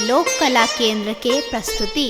लोक कला केंद्र के प्रस्तुति।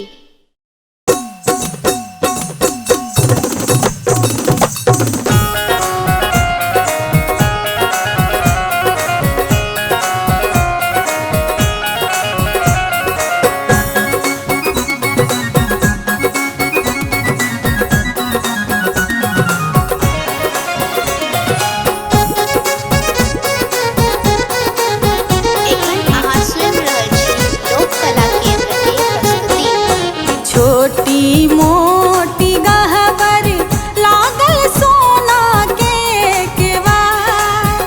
एखन अहाँ सुनि रहल छी लोक कला केंद्र के प्रस्तुति। छोटी मोटी गहबर लागल सोना के केवार।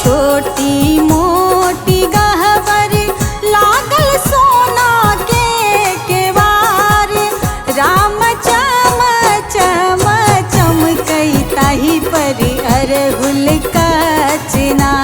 छोटी मोटी गहबर लागल सोना के केवार। राम चम चम चमकई ताही पर अरहुल का चिनार।